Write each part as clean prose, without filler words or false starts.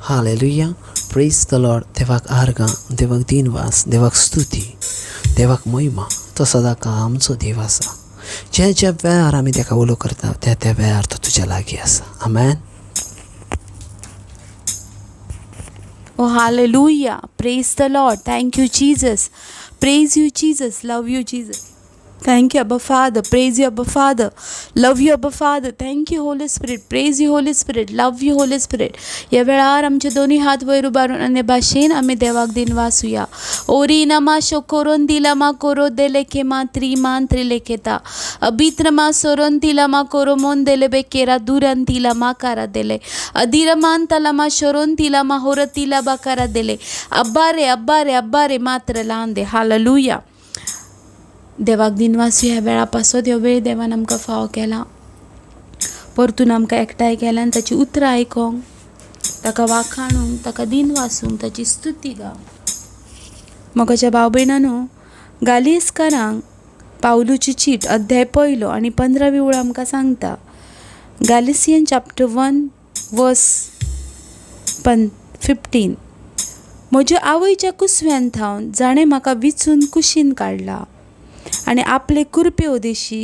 Hallelujah, प्रेज the Lord. देवाक आर्गां, देवाक दिनवास, देवाक स्तुती, देवाक महिमा. तो सदां आमचो देव आसा. ज्या ज्या वेळार आमी ताका उलो करता त्या त्या वेळार तो तुज्या लागीं आसा. आमेन. Oh, hallelujah. Praise the Lord. Thank you, Jesus. Praise you, Jesus. Love you, Jesus. Thank you, Abba Father. Praise you, Abba Father. Love you, Abba Father. Thank you, Holy Spirit. Praise you, Holy Spirit. Love you, Holy Spirit. ह्या वेळार आमचे दोनी हात वयर उबारून आनी भाशेन आमी देवाक दिनवासूया. ओरी नमा शोकोरोन दिलामा कोरो देले खेमा त्रिमान त्रिलेखेता अबित्रमा सोरोन तिलामा कोरोमोन देले बेकेरा दुरन तिलामा कारा देले अदिरमान तलामा शोरोन तिलामा होर तिला बाकारा देले अब्बा रे अब्बा रे अब्बा रे मात्र लान दे. हालेलुया. देवाक दिनवास ह्या वेळा पासत ह्यो वेळ देवान आमकां फावो केला, परतून आमकां एकठांय केला आनी ताची उतरां आयकोंक, ताका वाखाणूंक, ताका दिनवासूंक, ताची स्तुती गावंक. मोगाच्या भाव भयणांनो, गालियसकारांक पावलूची चीट अध्याय 1 आनी 15वी ओळ आमकां सांगता. गालिसियन चॅप्टर 1 वर्स 15. म्हज्या आवयच्या कुसव्यान थावन जाणें म्हाका विचून कुशीन काडला आनी आपले कृपे उदेशी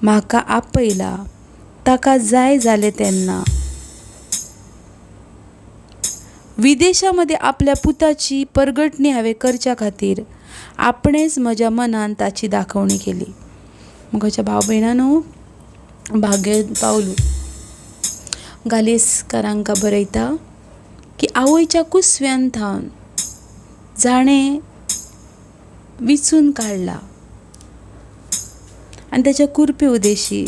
म्हाका आपयला, ताका जाय जालें तेन्ना विदेशा मदें आपल्या पुताची परगटणी हांवें करच्या खातीर आपणेच म्हज्या मनान ताची दाखोवणी केली. म्हज्या भाव भयणांनो, भाग्य पावलू गालियसकारांका बरयता की आवयच्या कुसव्यान थावन जाणें विचून काडला आनी ताच्या कृपे उदेशी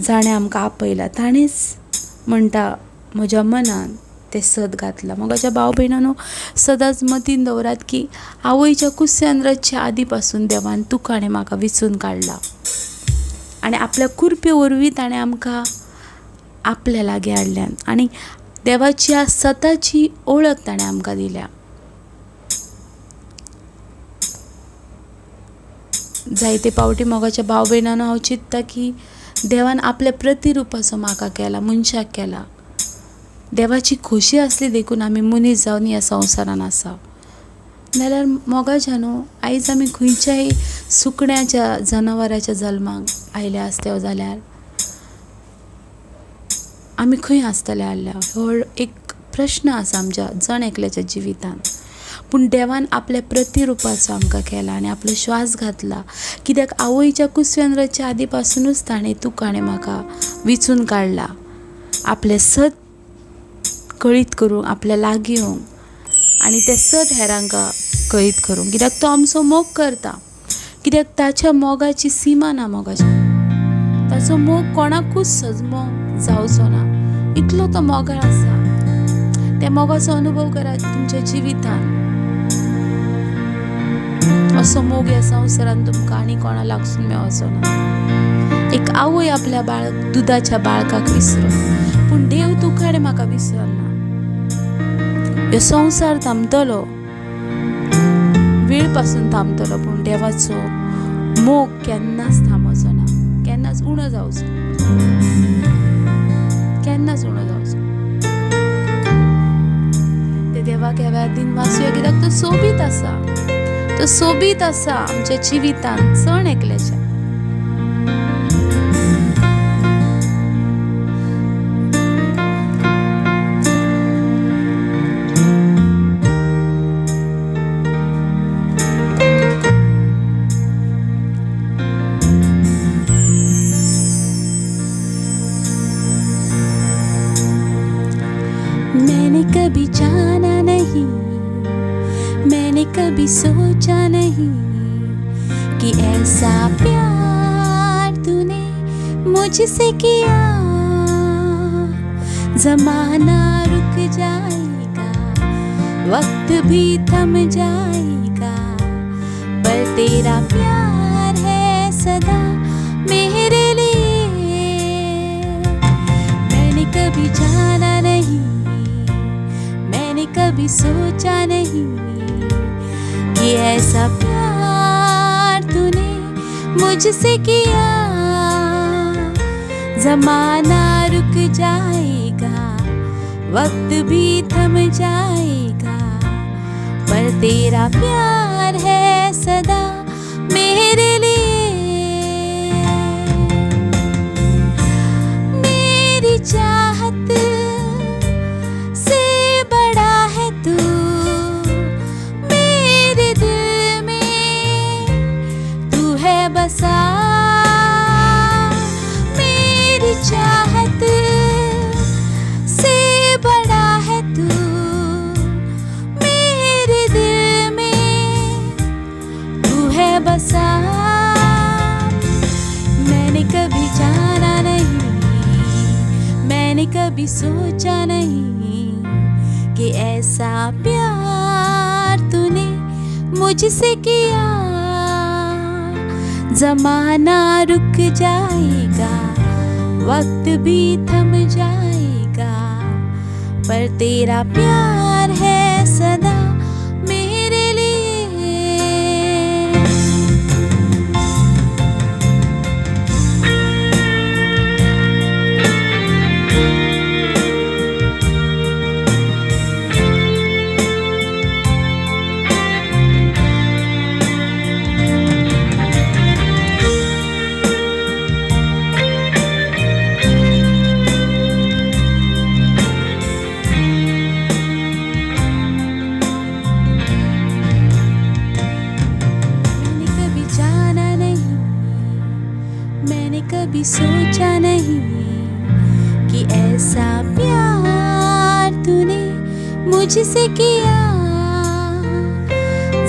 जाणें आमकां आपयला, ताणेंच म्हणटा म्हज्या मनान तें सद घातलां. म्हज्या भाव भयणांनो, सदांच मतीन दवरात की आवयच्या कुसव्यान रचच्या आदी पासून देवान तुका आनी म्हाका विचून काडला आनी आपल्या कृपे वरवीं ताणें आमकां आपल्या लागीं हाडल्यान आनी देवाची सताची ओळख ताणें आमकां दिल्या. जायते पावटी मोगाच्या भाव भयणांनो, हांव चिंत्ता की देवान आपल्या प्रतिरुपाचो म्हाका केला, मनशाक केला. देवाची खोशी आसली देखून आमी मनीस जावन ह्या संवसारान आसा. नाल्यार मोगाच्या न्हू, आयज आमी खंयच्याय सुकण्याच्या जनावराच्या जल्माक आयल्या आसते जाल्यार आमी खंय आसतले आसल्या, हो एक प्रश्न आसा आमच्या जण एकल्याच्या जिवितान. पूण देवान आपल्या प्रतिरुपाचो आमकां केला आनी आपलो श्वास घातला. कित्याक आवयच्या कुसव्यान रचच्या आदी पासुनूच ताणें तुका आनी म्हाका विचून काडला आपलें सत कळीत करूंक, आपल्या लागीं येवंक आनी तें सत हेरांकां कळीत करूंक. कित्याक तो आमचो मोग करता, कित्याक ताच्या मोगाची सीमा ना. मोगाची ताचो मोग कोणाकूच सजमो जावचो ना, इतलो तो मोगाळ आसा. त्या मोगाचो अनुभव करात तुमच्या जिवितान. असो मोग ह्या संवसारान तुमकां आनी कोणा लागसून मेळचो ना. एक आवय आपल्या बाळक दुदाच्या बाळकाक विसरून, पूण देव तुका आनी म्हाका विसरना. ह्यो संवसार थांबतलो, वेळ पासून थांबतलो, पूण देवाचो मोग केन्नाच थांबचो ना, केन्नाच उणो जावचो, केन्नाच उणो जावचो. ते देवाक ह्या वेळार दिनवासूया, कित्याक तो सोबीत आसा, तो सोबीत आसा आमच्या जिवितान जण एकल्याच्या. मैंने कभी जाना नहीं, मैंने कभी सोचा नहीं कि ऐसा प्यार तूने मुझसे किया। जमाना रुक जाएगा, वक्त भी थम जाएगा, पर तेरा प्यार है सदा मेरे लिए। मैंने कभी जाना नहीं, मैंने कभी सोचा नहीं कि ऐसा प्यार तूने मुझसे किया। जमाना रुक जाएगा, वक्त भी थम जाएगा, पर तेरा प्यार है सदा मेरे लिए। मेरी चाहत से बड़ा है तू, मेरे दिल में तू है बसा। मेरी चाहत से बड़ा है तू, मेरे दिल में तू है बसा। मैंने कभी जाना नहीं, मैंने कभी सोचा नहीं कि ऐसा प्यार तूने मुझसे किया। ज़माना रुक जाएगा, वक्त भी थम जाएगा, पर तेरा प्यार है सदा मेरे लिए। मैंने कभी जाना नहीं, मैंने कभी सोचा नहीं कि ऐसा प्यार तूने मुझसे किया।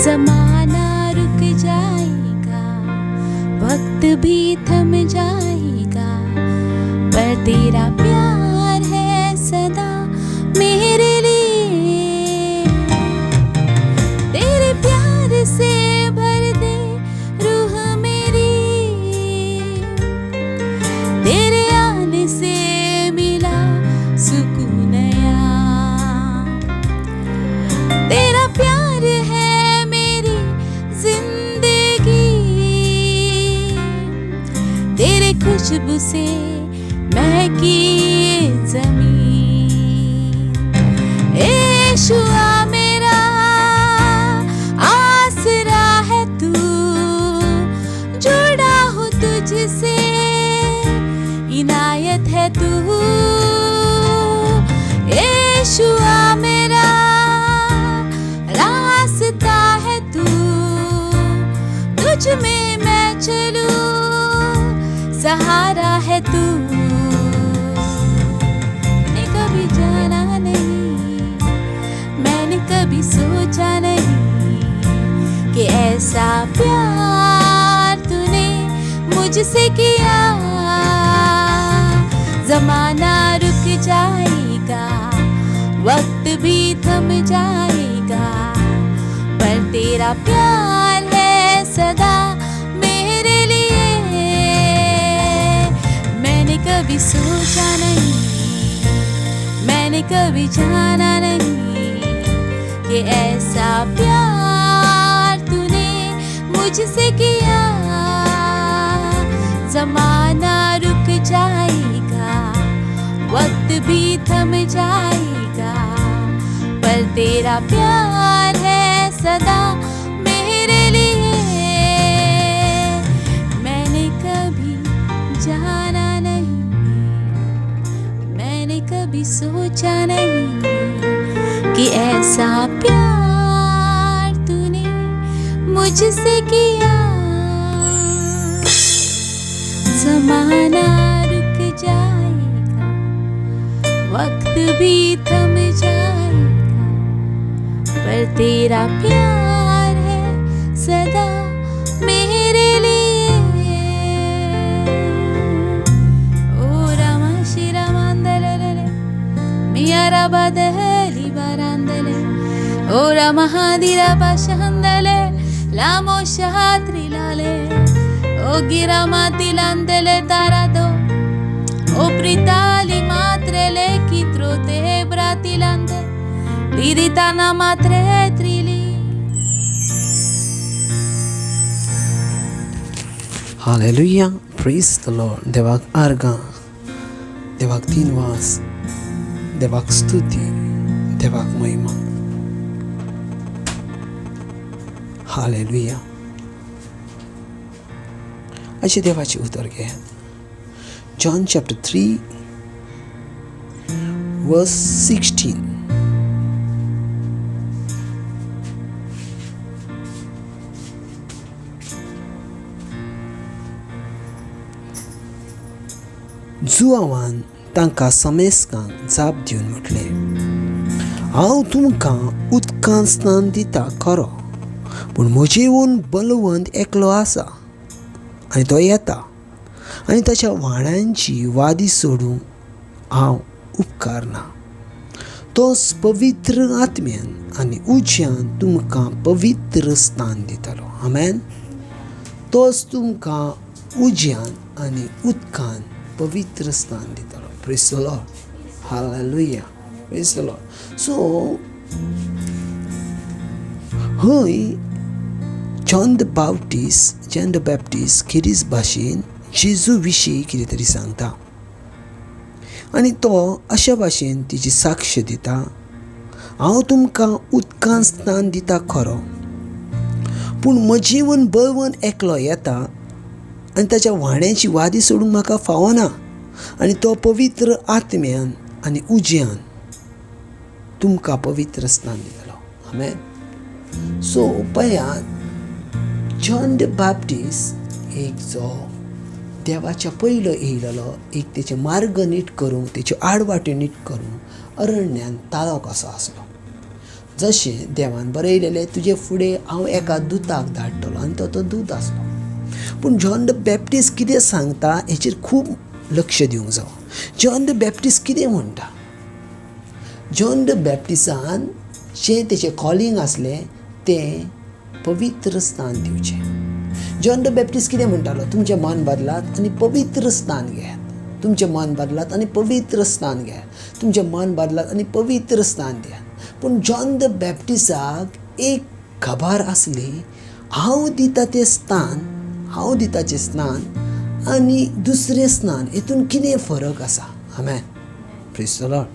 ज़माना रुक जाएगा, वक्त भी थम जाएगा, पर तेरा प्यार है सदा मेरे लिए। तेरे प्यार से भर दे रूह मेरी, तेरे आने से मिला सुकून नया। तेरा प्यार है मेरी जिंदगी, तेरे खुशबू से महकी जमीन। यीशुआ मेरा आसरा है तू, जुड़ा हूँ तुझसे इनायत है तू। यीशुआ मेरा रास्ता है तू, तुझ में मैं चलूं सहारा है तू। मैंने कभी जाना नहीं, मैंने कभी सोचा नहीं कि ऐसा प्यार तूने मुझसे किया। ज़माना रुक जाएगा, वक्त भी थम जाएगा, पर तेरा प्यार है सदा मेरे लिए। मैंने कभी सोचा नहीं, मैंने कभी जाना नहीं कि ऐसा प्यार तूने मुझसे किया। ज़माना रुक जाएगा, वक्त भी थम जाएगा, पर तेरा प्यार है सदा मेरे लिए। मैंने कभी जाना नहीं, मैंने कभी सोचा नहीं कि ऐसा प्यार तूने मुझसे किया। ज़माना रुक जाएगा, वक्त भी थम जाएगा, पर तेरा प्यार है सदा मेरे लिए। ओ रामा श्री रामांदले मिया राबादली बारांदले, ओ रामहादिरा बाशहंदले लामो शहात्री लाले, ओ गिरा मातिलांदले तारा दो, ओ प्रीताली मात्रेले कित्रोते ब्रातिलांदे लिरिताना मात्रे त्रिली। देवाक स्तुती, देवाक महिमा. हालेलुया. अशें देवाचें उतर घेयात. John chapter 3 verse 16. जुआवान तांकां समेस्कांक जाप दिवन म्हटलें, हांव तुमकां उदकांत स्नान दिता खरो, पूण म्हजेहून बलवंत एकलो आसा आनी तो येता आनी ताच्या व्हाणांची वादी सोडूंक हांव उपकारना. तोच पवित्र आत्म्यान आनी उज्यान तुमकां पवित्र स्नान दितलो. आमेन. तोच तुमकां उज्यान आनी उदकान पवित्र स्थान दितलो. Praise the Lord. Hallelujah. Praise the Lord. So हय जॉन the Baptist खेरीज भाशेन जेजू विशीं कितें तरी सांगता आनी तो अशा भाशेन तिची साक्ष दिता, हांव तुमकां उदकान स्नान दिता खरो, पूण म्हजेवन बळवंत एकलो येता आनी ताच्या व्हाण्याची वादी सोडूंक म्हाका फावना आनी तो पवित्र आत्म्यान आनी उज्यान तुमकां पवित्र स्नान दितलो. आमेन. सो पळयात, जॉन the Baptist एक जो देवाच्या पयलो येयलेलो, एक तेचे मार्ग नीट करूंक, तेच्यो आडवाट्यो नीट करूंक अरण्यान ताळो कसो आसलो. जशें देवान बरयलेलें, तुजे फुडें हांव एका दुताक धाडटलो, आनी तो दूत आसलो. पूण जॉन the Baptist कितें सांगता हेचेर खूब लक्ष दिवंक जावो. जॉन the Baptist कितें म्हणटा? जॉन the बॅप्टिसान जें तेचें कॉलिंग आसलें तें पवित्र स्थान दिवचें. जॉन the Baptist कितें म्हणटालो? तुमचें मन बदलात आनी पवित्र स्थान घेयात. तुमचें मन बदलात आनी पवित्र स्थान घेयात. तुमचें मन बदलात आनी पवित्र स्थान दियात. पूण जॉन the बॅप्टिसाक एक खबर आसली, हांव दिता तें स्थान, हांव दिता तें स्नान आनी दुसरें स्नान हेतून कितें फरक आसा. आमेन. Praise the Lord.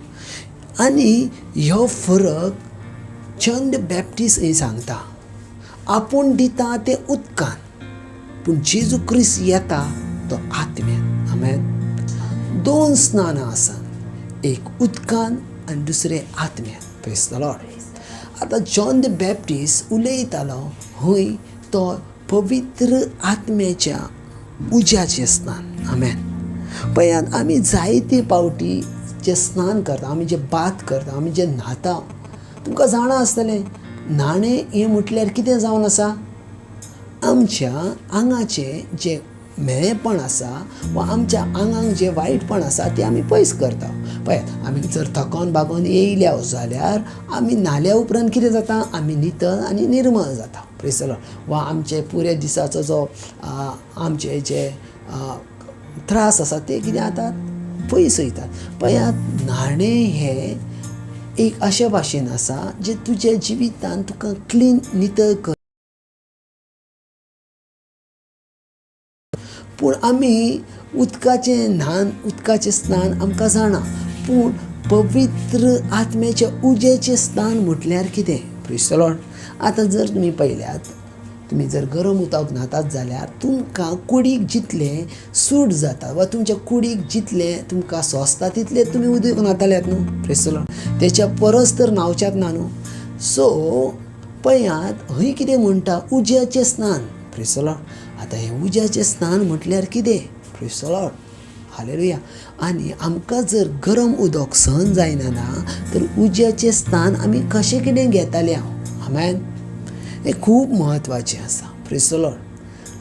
आनी हो फरक जॉन the Baptist हें सांगता, आपूण दिता तें उदकान, पूण जेजू क्रिस्त येता तो आत्म्यान. आमेन. दोन स्नानां आसात, एक उदकान आनी दुसरें आत्म्यान. Praise the Lord. आतां जॉन the Baptist उलयतालो हय तो पवित्र आत्म्याच्या उज्याचें स्नान. आमेन. पळयात, आमी जायते पावटी जे स्नान करता, आमी जे बात करता, आमी जे न्हाता, तुमकां जाणा आसतलें न्हाणें हें म्हटल्यार कितें जावन आसा? आमच्या आंगाचें जें म्हेळेपण आसा वा आमच्या आंगांक जें वायटपण आसा तें आमी पयस करता. पळयात, आमी जर थकोन बागोन येयल्या जाल्यार आमी न्हाल्या उपरांत कितें जाता? आमी नितळ आनी निर्मळ जाता. Praise the Lord. वा आमचे पुरे दिसाचो जो आमचे जे त्रास आसा ते कितें जातात? पयस वयतात. पळयात, न्हाणें हें एक अशे भाशेन आसा जें तुज्या जिवितान तुका क्लीन नितळ कर. पूण आमी उदकाचें न्हान, उदकाचें स्नान आमकां जाणा, पूण पवित्र आत्म्याच्या उज्याचें स्नान म्हटल्यार कितें? Praise the Lord. आतां जर तुमी पळयल्यात, तुमी जर गरम उदक न्हातात जाल्यार तुमकां कुडीक जितलें सूट जाता वा तुमच्या कुडीक जितलें तुमकां सोंसता तितलें तुमी उदक न्हाताल्यात न्हू. Praise the Lord. तेच्या परस तर न्हावच्यात ना न्हू. सो पळयात, हय कितें म्हणटा? उज्याचें स्नान. Praise the Lord. आतां हें उज्याचें स्नान म्हटल्यार कितें? Praise the Lord. Hallelujah. आनी आमकां जर गरम उदक सहन जायना ना तर उज्याचें स्नान आमी कशें कितें घेताले हांव. आमेन. हें खूब म्हत्वाचें आसा. Praise the Lord.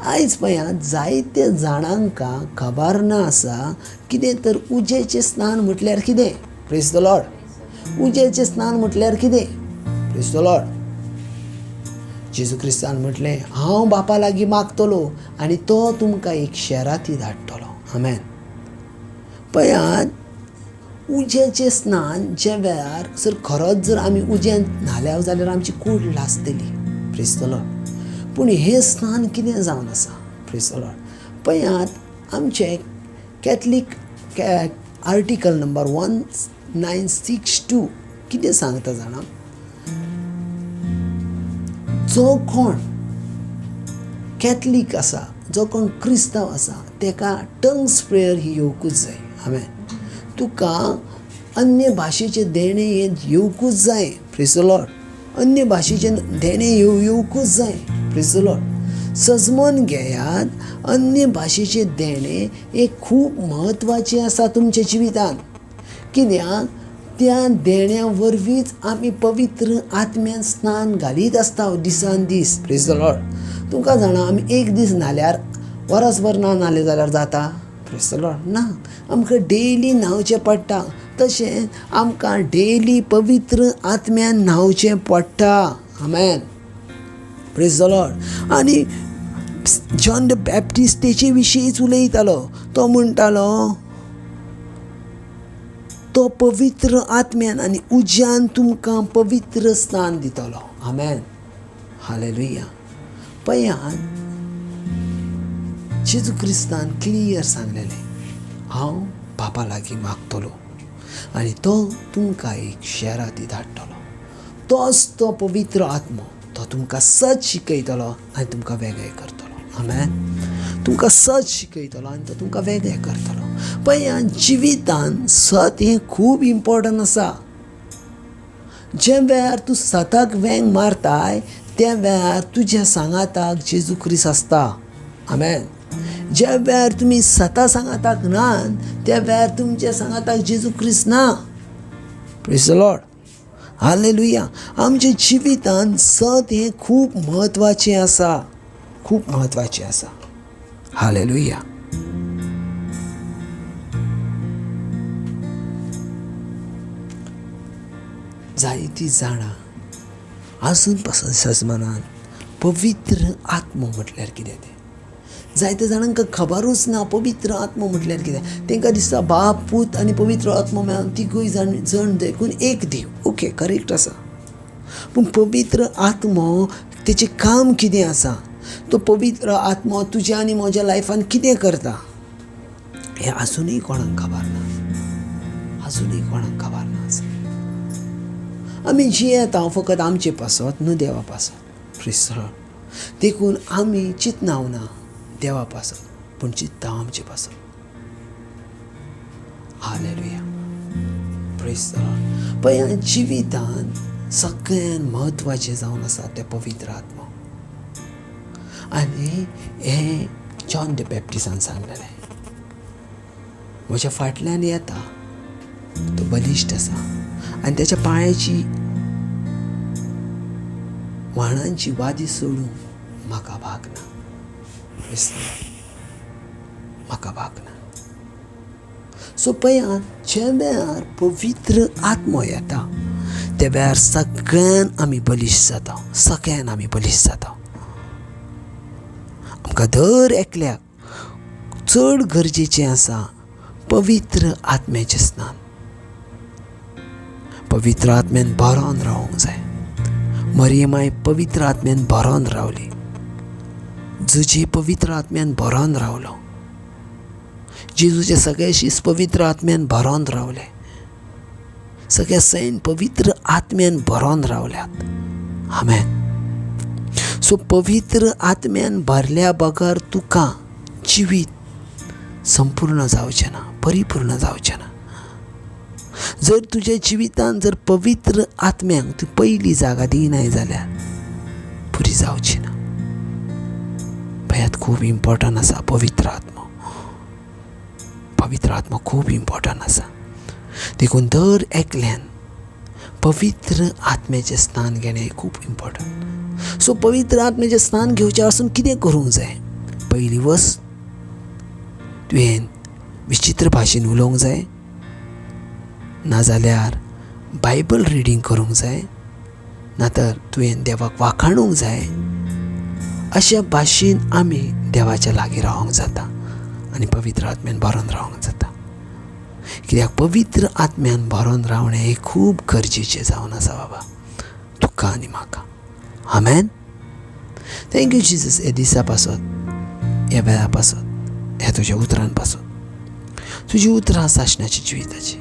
आयज पळयात, जायते जाणांकां खबर ना आसा कितें तर उज्याचें स्नान म्हटल्यार कितें. Praise the Lord. उज्याचें स्नान म्हटल्यार कितें? Praise the Lord. जेजू क्रिस्तान म्हटलें, हांव बापा लागीं मागतलो आनी तो तुमकां एक शेराती धाडटलो. आमेन. पळयात, उज्याचें स्नान ज्या वेळार जर खरोच जर आमी उज्यान न्हाल्या जाल्यार आमची कूड लासतली. Praise the Lord. पूण हें स्नान कितें जावन आसा? Praise the Lord. पळयात, आमचें कॅथलीक आर्टिकल नंबर 9:6-2 कितें सांगता जाणा, जो कोण कॅथलीक आसा, जो कोण क्रिस्तांव आसा तेका टंग्स प्रेयर ही येवकूच जाय. हांवें तुका अन्य भाशेचें देणें हें येवकूच जाय. प्रेज the Lord. अन्य भाशेचें देणें येवकूच जाय. Praise the Lord. सजमन घेयात, अन्य भाशेचें देणें हें खूब म्हत्वाचें आसा तुमच्या जिवितांत. कित्याक त्या देण्या वरवींच आमी पवित्र आत्म्यान स्नान घालीत आसता दिसान दीस. Praise the Lord. तुमकां जाणा आमी एक दीस न्हाल्यार वरसभर ना न्हालें जाल्यार जाता? प्रेज the Lord. ना, आमकां डेली न्हांवचें पडटा. तशें आमकां डेली पवित्र आत्म्यान न्हांवचें पडटा. आमेन. Praise the Lord. आनी जॉन the Baptist तेचे विशींच उलयतालो. तो म्हणटालो तो पवित्र आत्म्यान आनी उज्यान तुमकां पवित्र स्नान दितलो. आमेन. हालेलुया. पळयात, जेजू क्रिस्तान क्लियर सांगलेलें, हांव बापा लागीं मागतलो आनी तो तुमकां एक शेराती धाडटलो. तोच तो पवित्र आत्मो, तो तुमकां सच शिकयतलो आनी तुमकां वेगळें करतलो. आमेन. तुमकां सच शिकयतलो आनी तो तुमकां वेगळें करतलो. पळया, जिवितान सत हें खूब इम्पोर्टंट आसा. जे वेळार तूं सताक वेंग मारताय त्या वेळार तुज्या सांगाताक जेजू क्रिस्त आसता. आमेन. ज्या वेळार तुमी सता सांगाताक ना त्या वेळार तुमच्या सांगाताक जेजू क्रिस्त ना. Praise the Lord. हालेलुया. आमच्या जिवितान सत हें खूब म्हत्वाचें आसा, खूब म्हत्वाचें आसा. हालेलुया. जायतीं जाणां आजून पासून सजमानान पवित्र आत्मो म्हटल्यार कितें तें जायते जाणांक खबरूच ना. पवित्र आत्मो म्हटल्यार कितें, तांकां दिसता बाप, पूत आनी पवित्र आत्मो मेळून तिगूय जण देखून एक देव. ओके, करेक्ट आसा. पूण पवित्र आत्मो तेचें काम कितें आसा, तो पवित्र आत्मो तुज्या आनी म्हज्या लायफान कितें करता हें आजुनूय कोणाक खबर ना, आजुनूय कोणाक खबर ना आसा. आमी जियेता फकत आमचे पासत न्हू देवा पासत. प्रेज the Lord. देखून आमी चिंतनाव ना देवा पासत, पूण चिंतता आमचे पासत. हालेलुया. Praise the Lord. पळया, जिवितान सगळ्यान म्हत्वाचें जावन आसा तें पवित्र आत्मो. आनी हें जॉन the बॅप्टिसान सांगलेलें, म्हज्या फाटल्यान येता तो बलिश्ट आसा आनी त्याच्या पांयाची व्हाणांची वादी सोडूंक म्हाका भाग ना. म्हाका भाग ना. सो पळया, जे वेळार पवित्र आत्मो येता त्या वेळार सगळ्यान आमी बलिश्ट जाता, सगळ्यान आमी बलिश्ट जाता. आमकां दर एकल्याक चड गरजेचें आसा पवित्र आत्म्याचें स्नान. पवित्र आत्म्यान भरोन रावंक जाय. मरियमाय पवित्र आत्म्यान भरोन रावली, जुजे पवित्र आत्म्यान भरोन रावलो, जेजूचे सगळे शीस पवित्र आत्म्यान भरोन रावले, सगळे सैन पवित्र आत्म्यान भरोन रावल्यात. आमेन. सो पवित्र आत्म्यान भरल्या बगर तुका जिवीत संपूर्ण जावचें ना, परिपूर्ण जावचें ना. जर तुज्या जिवितान जर पवित्र आत्म्यांक तूं पयली जागा दिनाय जाल्यार पुरी जावची ना. भयात खूब इम्पोर्टंट आसा पवित्र आत्मो. पवित्र आत्मो खूब इम्पोर्टंट आसा. देखून दर एकल्यान पवित्र आत्म्याचें स्नान घेणें खूब इम्पोर्टंट. सो पवित्र आत्म्याचें स्नान घेवचें आसून कितें करूंक जाय? पयली वस्त तुवें विचित्र भाशेन उलोवंक जाय, नाजाल्यार बायबल रिडींग करूंक जाय, नातर तुवें देवाक वाखाणूंक जाय. अशा भाशेन आमी देवाच्या लागीं रावंक जाता आनी पवित्र आत्म्यान भरोन रावंक जाता. कित्याक पवित्र आत्म्यान भरोन रावणें हें खूब गरजेचें जावन आसा बाबा, तुका आनी म्हाका. आमेन. Thank you Jesus, हे दिसा पासत, ह्या वेळा पासत, ह्या तुज्या उतरान पासत. तुजी उतरां सासणाची जिविताची.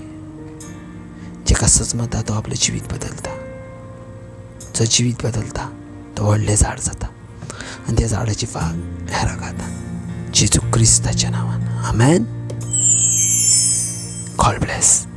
जेका सजमता तो आपलें जिवीत बदलता. जो जिवीत बदलता तो व्हडलें झाड जाता आनी त्या झाडाची फाग हेरां खाता. जेजू क्रिस्ताच्या नांवान, आमेन. God bless.